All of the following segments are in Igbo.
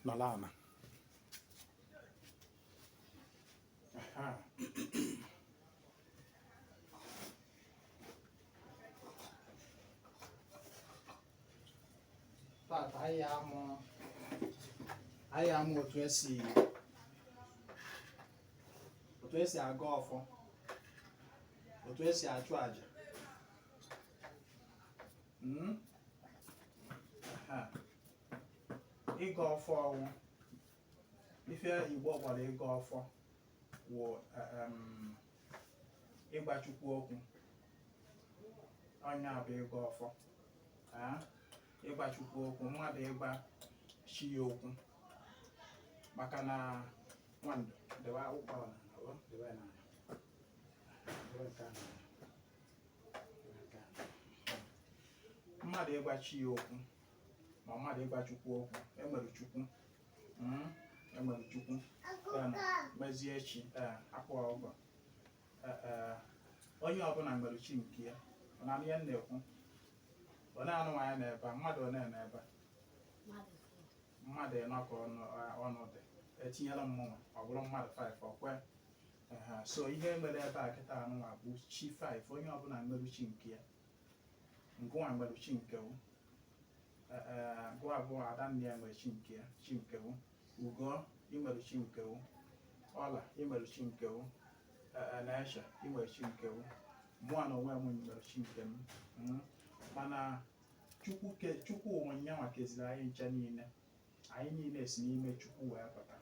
Nọrọ ala. Tata anyị amụ otu esi agọ ọfọ, otu esi achụ àjà. Ịgọ ọfọ ọwụ ife Igbo kpọrọ ịgọ ọfọ wụ ịgwa Chukwu okwu. Ọ nya bụ ịgọ ọfọ. Ịgwa Chukwu okwu, mmadụ ịgwa chi ya okwu, maka na nwandụ debe akwụkwọ ahụ n'ala, o debe ya n'ala, debe nke a n'ala, debe nke a n'ala. Mmadụ ịgwa chi ya okwu ma mmadụ ịgwa Chukwu okwu. Enwere Chukwu, enwere Chukwu, then mezie chi. Ee, akwa ọgọ. Ee, onye ọbụla nwere chi nke ya. Ọ na ihe m na-ekwu, ọ na-anụ nwaanyị n'ebe a, mmadụ one n'ebe a? Mmadụ ịnọ ka ọnụ dị, etinyela mmụnwa, ọ bụrụ mmadụ 5 ọkwe. So ihe mere ebe a kịta anụnwa bụ chi 5. Onye ọbụla nwere chi nke ya. Ngụnwa nwere chi nke wụ gụwa bụ adanne ya nwere chi nke ya, chi nke wụ Ugo ị nwere chi nke wụ Ọla ị nwere chi nke wụ na Esha ị nwere chi nke wụ mụa na onwe m nwere chi nke m. Mana Chukwu ke Chukwu onwe nyanwa keziri anyị ncha niile. Anyị niile si n'ime Chukwu wee pụta.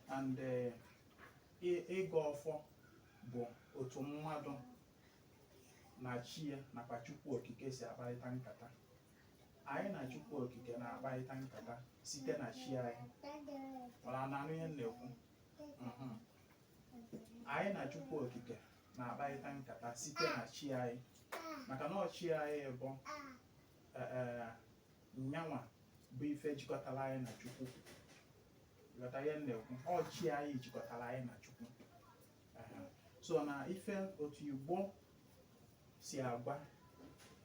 And ịgọ ọfọ bụ otu mmadụ na chi ya nakwa Chukwu Okike si akparịta nkata. Anyị na Chukwu Okike na-akparịta nkata site na chi anyị. Ọ na-anụ ihe m na-ekwu? Anyị na Chukwu Okike na-akparịta nkata site na chi anyị, maka na ọ chi anyị bụ nyanwa bụ ife jikọtara anyị na Chukwu. Ghọta ihe m na-ekwu? Ọ chi anyị jikọtara anyị na Chukwu. So na ife otu Igbo si agwa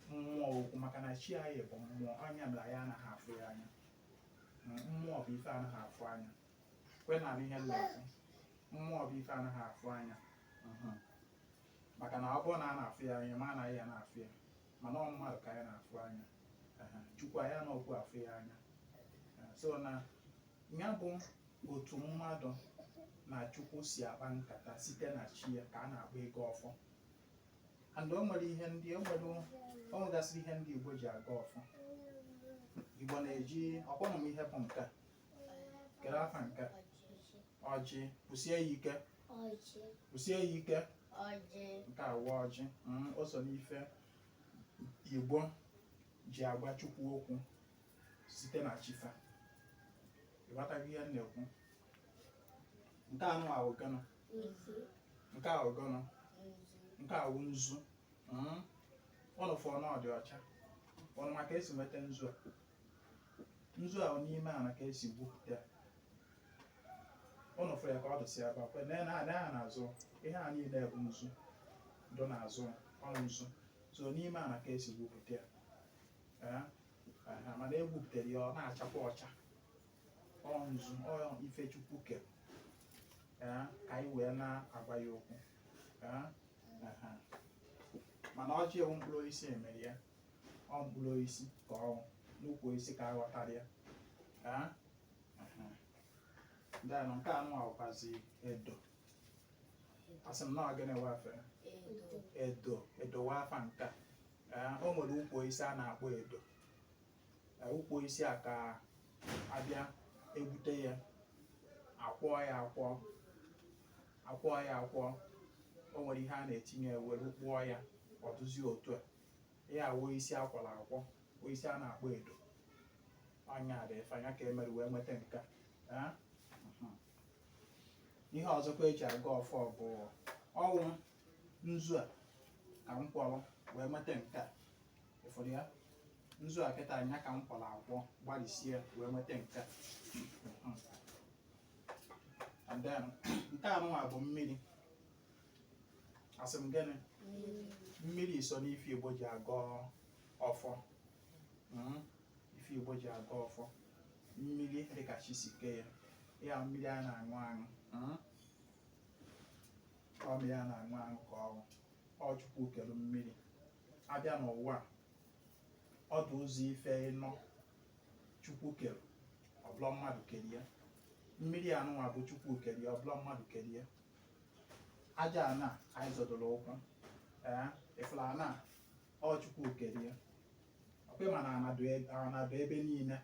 mmụọ okwu, maka na chi anyị bụ mmụọ, anya mere anyị anaghị afụ ya anya. Mmụọ bụ ife anaghị afụ anya. Kwe na ihe m na-ekwu, mmụọ bụ ife anaghị afụ anya. Maka na ọ bụrụ na a na-afụ ya anya, ma anaghị ya na-afụ ya, mana ọ mmadụ ka anyị na-afụ anya. Chukwu anyị anọkwu afụ ya anya. So na ya bụ otu mmadụ na Chukwu si akpa nkata site na chi ya ka a na-akpọ ịgọ ọfọ. And o nwere ihe ndị o nwere, o nwegasịrị ihe ndị Igbo ji agọ ọfọ. Igbo na-eji ọkpọnụ m ihe bụ nke a. Kedu afa nke a? Ọjị. Kwụsie ya ike. Kwụsie ya ike. Nke a wụ ọjị. O so n'ife Igbo ji agwa Chukwu okwu site na chi fa. Ịghọtago ihe m na-ekwu? Nke anụ awụ gịnị? Nke a wụ gịnị? Nke a wụ nzu. Ụnụ fụọ na ọ dị ọcha. Ụnụ maka esi nweta nzu a? Nzu a n'ime ala ka esi gwupụta ya. Ụnụ fụrụ ya ka ọ dụsị ebe a kwe na na n'azụ. Ihe a niile bụ nzu dụ n'azụ ọ nzu. So n'ime ala ka esi gwupụta ya. Ee, mana egwupụtara ya, ọ na-achakwa ọcha. Ọ nzu, ọ ife Chukwu kere. Ee, ka anyị wee na-agwa ya okwu. Ee, mana ọjị ewu mkpụrụ osisi emere ya. Ọ mkpụrụ osisi ka ọ n'ukwu osisi ka a ghọtara ya. Ee, then nke anụ bụkwazi edo. Asị m na ọ gịnị wafe edo? Edo wafa nke a. Ee, o nwere ukwu osisi a na-akpọ edo. Ukwu osisi a ka abịa egbute ya, akwọọ ya, akwọ, akwọọ ya, akwọ. O nwere ihe a na-etinye were kpụọ ya, ọ dụzie otu a. Ya awụ isi akwọrọ akwọ, osisi a na-akpọ edo. Ọnya dị ife anya ka emere wee nweta nke a. Ihe ọzọkwa eji agọ ọfọ bụ ọwụ nzu a ka m kwọrọ wee nweta nke a. Ụfọdụ ya nzu a kịta anya ka m kwọrọ akwọ, gbalịsie wee nweta nke a. And then nke anụnwa bụ mmiri. Asị m gịnị? Mmiri so n'ife Igbo ji agọ ọfọ. Ife Igbo ji agọ ọfọ. Mmiri dịka chi si kee ya, ya mmiri a na-aṅụ aṅụ, Ọ mmiri a na-aṅụ aṅụ ka ọ ọ Chukwu kere mmiri. Abịa n'ụwa, ọ dị ụzọ ife ịnọ Chukwu kere, ọbụla mmadụ kere ya. Mmiri anụnwa bụ Chukwu kere ya, ọbụla mmadụ kere ya. Aja ana anyị zọdoro ụkwụ, ee, ifụla ana, ọ Chukwu kere ya. Ọkwa ma na ana dị ebe niile.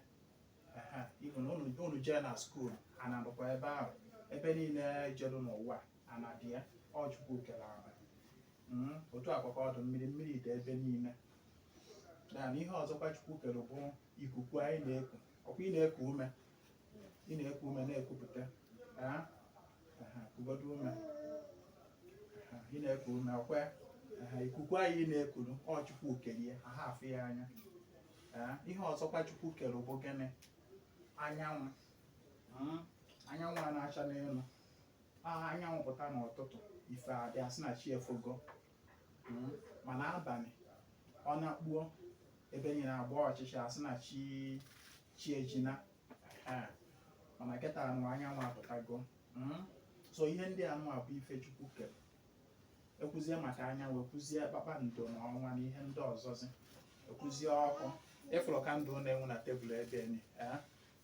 Ehe, even unu jee na school, ana dịkwa ebe ahụ. Ebe niile jeru n'ụwa, ana dị ya. Ọ Chukwu kere ana. Otu akwa ka ọ dị mmiri. Mmiri dị ebe niile. Na ihe ọzọkwa Chukwu kere bụ ikuku anyị na-eku. Ọkwa ị na-eku ume, ị na-eku ume na-ekupụta. Ee, ehe, kugodo ume. Ehe, ị na-eku ume, ọkwa? Ehe, ikuku anyị na-ekuru, ọ Chukwu kere ya, aha afụ ya anya. Ee, ihe ọzọkwa Chukwu kere bụ gịnị? Anyanwụ. Anyanwụ a na-acha n'elu. A anyanwụ pụta n'ụtụtụ, ife abịa, sị na chi efogo. Mana abalị ọ na-akpuo, ebe niile agba ọchịchị, asị na chi ejina. Ehe. Mana kịta anụ anyanwụ apụtago. So ihe ndị anụ a bụ ife Chukwu kere. Ekwuzie maka anyanwụ, ekwuzie kpakpando na ọnwa na ihe ndị ọzọzi, ekwuzie ọkụ. Ịfụrụ candle na-enwu na tebụl ebe ni, ee,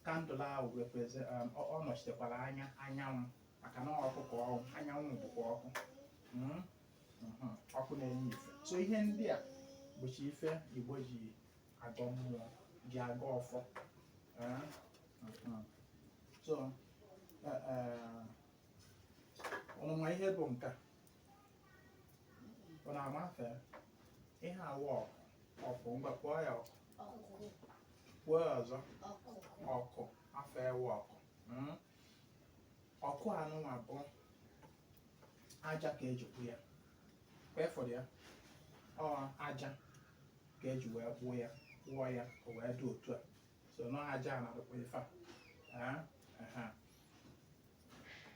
candle ahụ represent ọ nọchitekwara anya anyanwụ, maka na ọkụ ka ọnwụ, anyanwụ bụkwa ọkụ. Ọkụ na-enye ife. So ihe ndị a bụcha ife Igbo ji agọ mmụọ, ji agọ ọfọ. Ee, So ụnụ ma ihe bụ nke a? Ụnụ amafe ihe awa ọkụ? Ọkụ, ngwa, kpọọ ya ọkụ. Ọkụ. Kwuo ya ọzọ. Ọkụ. Ọkụ, afọ ewe ọkụ. Ọkụ anụnwa bụ aja ka eji kpụ ya. Kwa ịfụrụ ya, ọ aja ka eji wee kpụọ ya, kpụọ ya o wee dị otu a. So nọ aja a na-adịkwa ife a. Ee, ehe.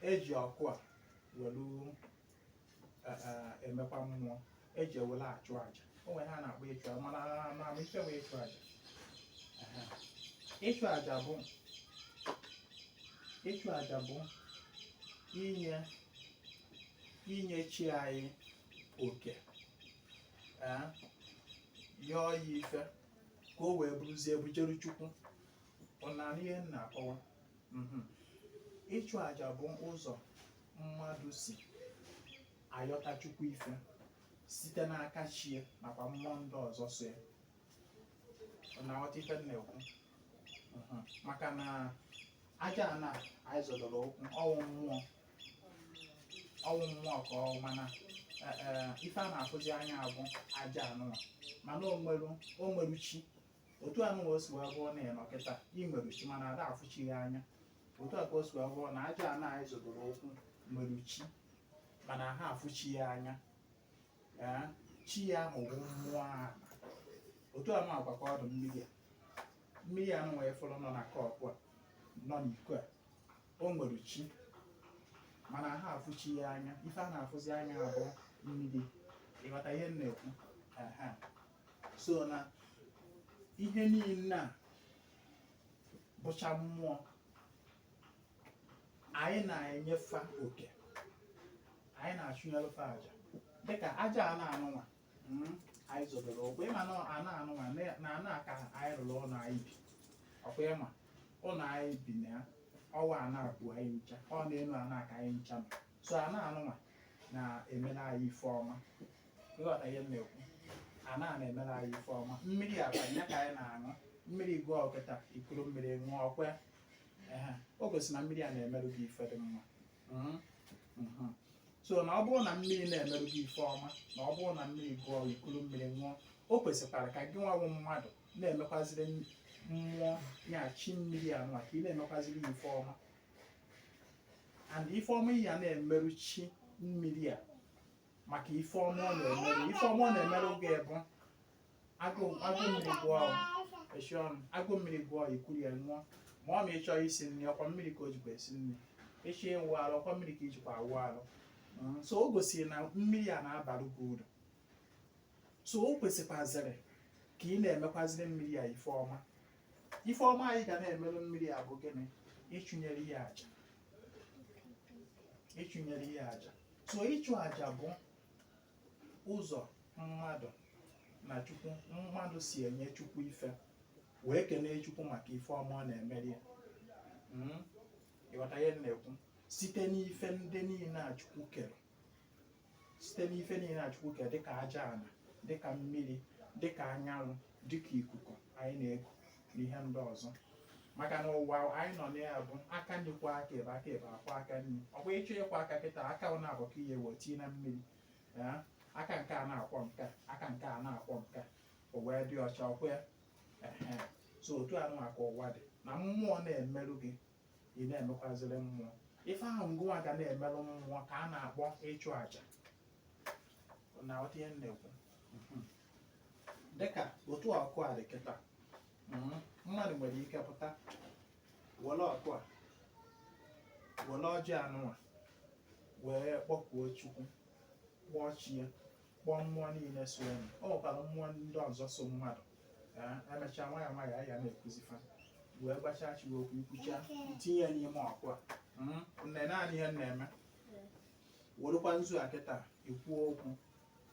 Eji ọkụ a welu emekwa mmụọ, eji ewele achụ aja. O nwere ha na-akpọ ịchụ aja, mana na ama ife wee ịchụ aja. Ehe. Ịchụ aja bụ inye chi anyị oke, ee, yọọ ya ife ka o wee bụrụzie bujeru Chukwu. Ọ na ihe m na-akọwa. Ịchụ aja bụ ụzọ mmadụ si ayọta Chukwu ife site n'aka chie nakwa mmụọ ndị ọzọ so ya. Ọ na-aghọta ife m na-ekwu? Maka na aja a na anyị zọdọrọ ụkwụ, ọwụ mmụọ, ọwụ mmụọ ka ọ, mana ee, ife a na-afụzi anya abụ aja anụnwa, mana o nwere chi. Otu anụnwa o si wee bụrụ na ị nọ kịta, ị nwere chi, mana ada afụchighị anya. Otu a ka o si wee bụrụ na aja a na anyị zọdọrọ ụkwụ nwere chi, mana ha afụchi ya anya. Ee, chi ya ahụ bụ mmụọ ala. Otu anụ agwa ka ọ dị mmiri a. Mmiri anụnwa ịfụrụ nọ na kọpụ a, nọ n'iko a, o nwere chi, mana ha afụchi ya anya. Ife a na-afụzi anya abụ mmiri. Ịghọta ihe m na-ekwu? Ehe. So na ihe niile a bụcha mmụọ anyị na-enyefa oke, anyị na-achụnyelụfa aja, dịka aja a na-anụnwa anyị zọdoro ụkwụ. Ịma na ana anụnwa na ana ka anyị rụrụ ụlọ anyị bi. Ọkwa ịma ụlọ anyị bi na ya, ọwa ana bụ anyị ncha, ọ na-enu ana ka anyị ncha nọ. So ana anụnwa na-emere anyị ife ọma. Ịghọta ihe m na-ekwu? Ana na-emere anyị ife ọma. Mmiri akwa ya ka anyị na-aṅụ. Mmiri gụọ kịta, ikuru mmiri ṅụọ, ọkwa ehe, o gosi na mmiri a na-emerụ gị ife dị mma. So na ọ bụrụ na mmiri na-emerụ gị ife ọma, na ọ bụrụ na mmiri gụọ, ikuru mmiri ṅụọ, o kwesịkwara ka gị nwawo mmadụ na-emekwaziri mmụọ ya, chi mmiri anụwa, ka ị na-emekwaziri ya ife ọma. And ife ọma ya na-emerụ chi mmiri a, maka ife ọma ọ na-emerụ, ife ọma ọ na-emerụ gị bụ agụ mmiri gụọ, echi ọnụ, agụ mmiri gụọ, ikuru ya ṅụọ. Ma ị chọọ isi nri, ọkwa mmiri ka o jikwa esi nri. Ịchọ ịwụ arụ, ọkwa mmiri ka ijikwa awụ arụ. So o gosiri na mmiri a na-abalụ gị uru. So o kwesịkwazịrị ka ị na-emekwaziri mmiri a ife ọma. Ife ọma anyị ga na-emerụ mmiri a bụ gịnị? Ịchụnyere ya aja, ịchụnyere ya aja. So ịchụ aja bụ ụzọ mmadụ na Chukwu, mmadụ si enye Chukwu ife wee kenee Chukwu maka ife ọma ọ na-emeri ya. Ịghọta ihe m na-ekwu? Site n'ife ndị niile a Chukwu kere, site n'ife niile a Chukwu kere, dịka aja ana, dịka mmiri, dịka anyanwụ, dịka ikuku anyị na-eku na ihe ndị ọzọ. Maka na ụwa anyị nọ na ya bụ aka nri kwa aka ebe, aka ebe akwa aka nri. Ọkwa ịchọ ịkwa aka kịta, aka ọ na-abụ ka ihe wee tinye na mmiri ya, aka nke a na-akwọ nke a, aka nke a na-akwọ nke a, o wee dị ọcha. Ọkwa ya? Ehe. So otu anụ ka ụwa dị, na mmụọ na-emerụ gị, ị na-emekwaziri mmụọ. Ife ahụ ngụnwa ga na-emerụ mmụọ ka a na-akpọ ịchụ àjà. Na ghọta ihe m na-ekwu? Dịka otu ọkụ a dị kịta, mmadụ nwere ike pụta were ọkụ a, were ọjị anụnwa wee kpọkuo Chukwu, kpọọ chi ya, kpọọ mmụọ niile so ya. O nwekwara mmụọ ndị ọzọ so mmadụ. Emechaa, nwayọ nwayọ, anyị ga na-ekuzifa wee gbachaa chi okwu. Ikwucha, itinye ya n'ime ọkụ a. Nne, naanị ihe m na-eme, werekwa nzu a kịta, ikwuo okwu.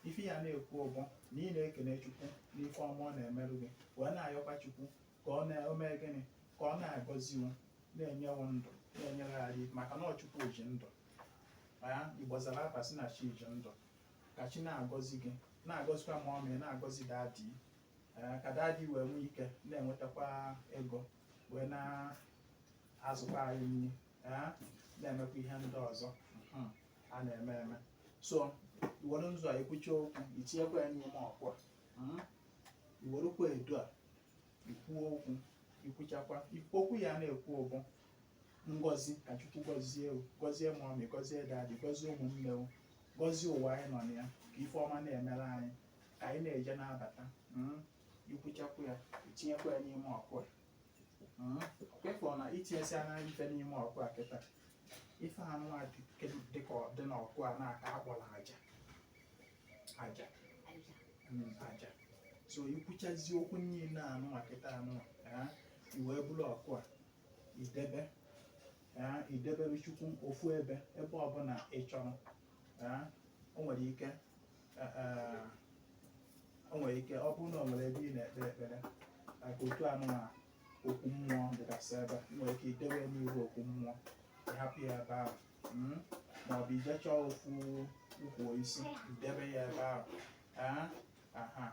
Ife ya na-ekwu ụbụ na ị na-ekene Chukwu n'ife ọma ọ na-emerụ gị, wee na-ayọkwa Chukwu ka ọ na-ome gịnị? Ka ọ na-agọziwu, na-enyewu ndụ, na-enyere anyị, maka na ọ Chukwu ji ndụ ya. Igbo zara afa sị na chi ji ndụ. Ka chi na-agọzi gị, na-agọzikwa ma ọ mee, na-agọzi daddy, ka daddy wee nwee ike na-enwetakwa ego wee na-azụkwa anyị nri, na-emekwa ihe ndị ọzọ a na-eme eme. So iwere nzu a, ekwucha okwu, itinyekwa ya n'ime ọkwa. Iwerekwa edo a, ikwuo okwu. Ikwuchakwa okwu ya, na-ekwu ụbụ ngọzi, ka Chukwu gọzie, gọzie mummy, gọzie daddy, gọzie ụmụnne m, gọzie ụwa anyị nọ na ya, ka ife ọma na-emere anyị, ka anyị na-eje na-abata. Ikwuchakwa ya, itinyekwa ya n'ime ọkụ a. Ọkwa na itinyesịa na ife n'ime ọkụ a kịta, ife anụ a dịka ọ dị n'ọkụ a na-aka akpọrọ aja, aja, aja. So ikwuchazi okwu niile anụnwa kịta anụnwa, i wee bụrụ ọkụ a idebe, idebere Chukwu ofu ebe, ebe ọbụla ị chọrọ. O nwere ike, o nwere ike ọ bụrụ na o nwere ebe ị na-ekpe ekpere, maka otu anụnwa okwu mmụọ dịgasị ebe, ị nwere ike idebe n'ihu okwu mmụọ, ịhapụ ya ebe ahụ, ma ọ bụ ije chọọ ofu ukwu isi, idebe ya ebe ahụ. Aha,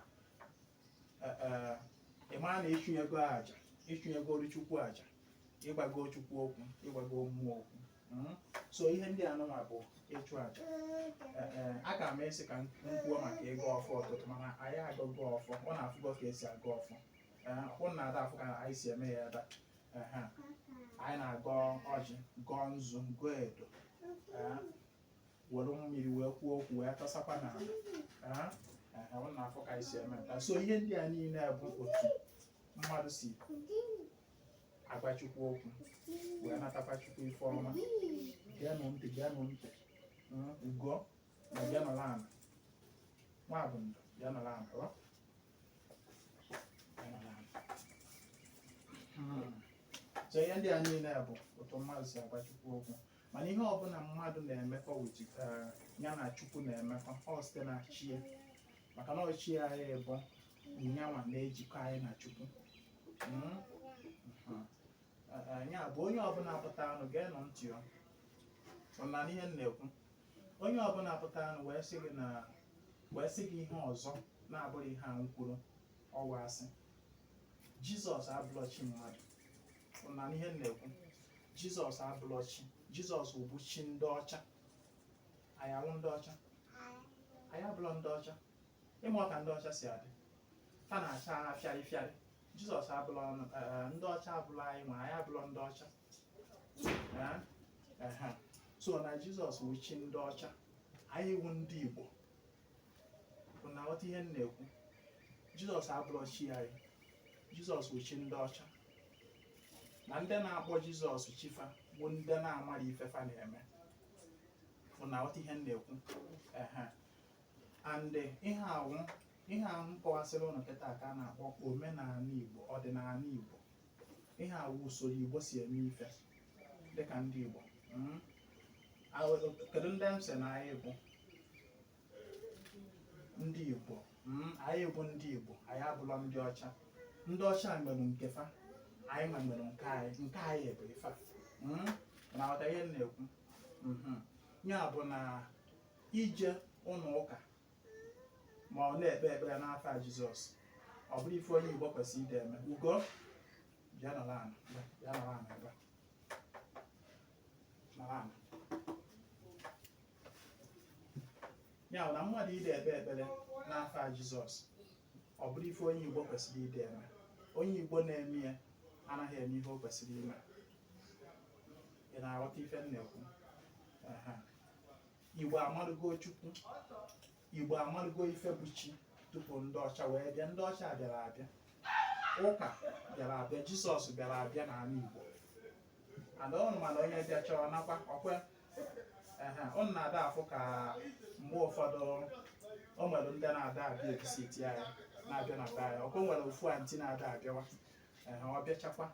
ị mara na ịchụnyego aja, ịchụnyego Chukwu aja, ịgbago Chukwu okwu, ịgbago mmụọ okwu. So ihe ndị anụnwa bụ ịchụ aja. Ee, aga m esi ka m kwuo maka ịgọ ọfọ ọtụtụ, mana anyị agụgo ọfọ. Ọ na-afụgo ka esi agụ ọfọ. Ee, ọkwụ na-ada afụ ka anyị si eme ya ebe a. Anyị na-agọ ọjị, gọọ nzu, gọọ edo, were mmiri wee kwuo okwu, wee tọsakwa n'ala. Ee, ọ na-afụ ka anyị si eme nta. So ihe ndị a niile bụ otu mmadụ si agwa Chukwu okwu wee natakwa Chukwu ife ọma. Geenụ ntị, geenụ ntị. Ugo na bịa nọrọ ala, nwa bụ ndụ, bịa nọrọ ala ọ, bịa nọrọ ala. So ihe ndị a niile bụ otu mmadụ si agwa Chukwu okwu. Mana ihe ọbụla mmadụ na-emekọ with ya na Chukwu na-emekọ, ọ site na chi, maka na ọchị anyị bụ nyanwa na-ejikọ anyị na Chukwu. Ya bụ, onye ọbụla pụta anụ, geenụ ntị. Ọ na ihe m na-ekwu, onye ọbụla pụta anụ wee sị gị na, wee sị gị ihe ọzọ na-abụghị ihe a m kwuru, ọwa asị. Jizọs abụlọ chi mmadụ. Ọ na ihe m na-ekwu? Jizọs abụlọ chi. Jizọs bụ chi ndị ọcha. Anyị awụ ndị ọcha? Anyị abụlọ ndị ọcha. Ịma ọka ndị ọcha si adị, fa na-acha fịarị fịarị. Jizọs abụlọ ndị ọcha, abụlọ anyị nwe, anyị abụlọ ndị ọcha. Ehe. So na Jizọs bụ chi ndị ọcha, anyị wụ ndị Igbo. Bụ na ghọta ihe m na-ekwu? Jizọs abụlọ chi anyị. Jizọs bụ chi ndị ọcha, na ndị na-akpọ Jizọs chifa bụ ndị na-amara ife fa na-eme. Bụ na ghọta ihe m na-ekwu? Ehe. And ihe awụ ihe ahụ m kọwasịrị ụnụ kịta ka a na-akpọ omenala Igbo, ọdịnala Igbo. a wụ usoro Igbo si eme ife dịka ndị Igbo. Kedu ndị m sị na anyị bụ ndị Igbo? Anyị bụ ndị Igbo, anyị abụlọ ndị ọcha. Ndị ọcha nwere nke fa, anyị nwa nwere nke anyị. Nke anyị bụ ife a. Na-aghọta ihe m na-ekwu? Ya bụ na ije ụlọ ụka ma ọ na-ekpe ekpere n'afa Jizọs, ọ bụrụ ife onye Igbo kwesịrị ide eme. Ugo, bịa nọrọ ala, bịa nọrọ ala ebe a. Nọrọ ala. Ya bụ na mmadụ ide ekpe ekpere n'afa Jizọs, ọ bụrụ ife onye Igbo kwesịrị ide eme. Onye Igbo na-eme ya anaghị eme ihe o kwesịrị ime. Ị na-aghọta ife m na-ekwu? Ehe. Igbo amalụgo Chukwu, Igbo amalụgo ife bụ chi tupu ndị ọcha wee bịa. Ndị ọcha bịara abịa, ụka bịara abịa, Jizọs bịara abịa n'ala Igbo. And ụnụ mana onye bịa chọọ nakwa ọkwe. Ehe, ụnụ na-ada afụ ka mgbe ụfọdụ o nwere ndị na-ada abịa evisit anyị, na-abịa na be anyị. Ọkwe nwere ofu aunty na-ada abịawa. Ehe, ọ bịachakwa,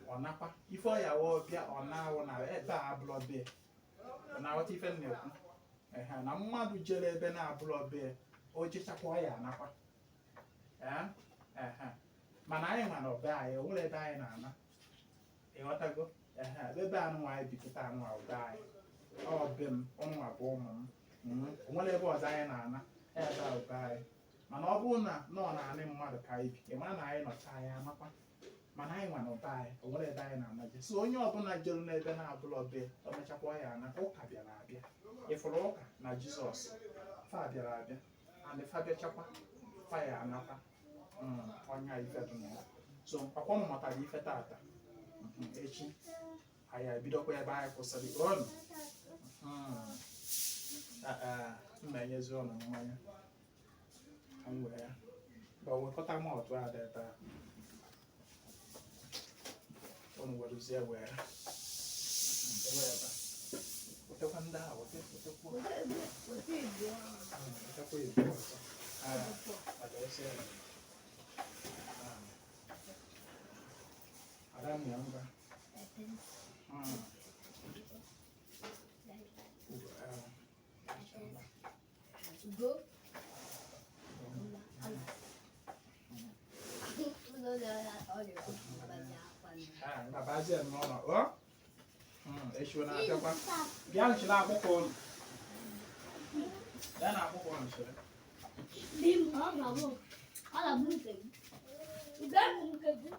ọ nakwa. Ife ọ ya wee bịa, ọ na-awụ na ebe a abụlọ be. Ọ na-aghọta ife m na-ekwu? Ehe, na mmadụ jere ebe na-abụlọ be, o jechakwa, ọ ya anakwa. Ee, ehe, mana anyị ma na be anyị, o nwere ebe anyị na-ana. Ịghọtago? Ehe, ebe anụnwa anyị bikọta, anụnwa be anyị, ọ be m, ụnụnwa bụ ụmụ m. O nwere ebe ọzọ anyị na-ana? Ebe a bụ be anyị. Mana ọ bụrụ na nọ naanị mmadụ ka anyị bi, ị mara na anyị nọcha, anyị amakwa. Mana anyị nwa na be anyị, o nwere ebe anyị na-ana je. So onye ọbụla jere n'ebe na-abụlọ be, o mechakwa, ya ana. Ụka bịara abịa, ịfụrụ ụka na Jizọs fa bịara abịa, and fa bịachakwa, fa ya anakwa. Ọnya ife dị na ya. So ọkwa m mụtara ife tata. Echi anyị ebidokwa ebe anyị kwụsịrị ọnụ. M na-enyezi ọnụ mmanya ka m wee ba wekọta malt a dị ebe a. Unu werezie wee ebe ebe a. Wetakwa ndị a, weta, wetakwa. Weta igbo. Wetakwa igbo ọzọ. Ah, ọ ga-esi ya. Ah. Ada m ya ngwa. Ugo, ah. Ugo. Ah, ngwa, bazie n'ụlọ. Ọ? Echi ọ na-abịakwa. Bịa nchịrị akwụkwọ ụnụ. Bịa na akwụkwọ ụnụ chịrị. Di m, ọ ga-abụ, ọ ga-abụ nke gị. Ugo bụ nke gị.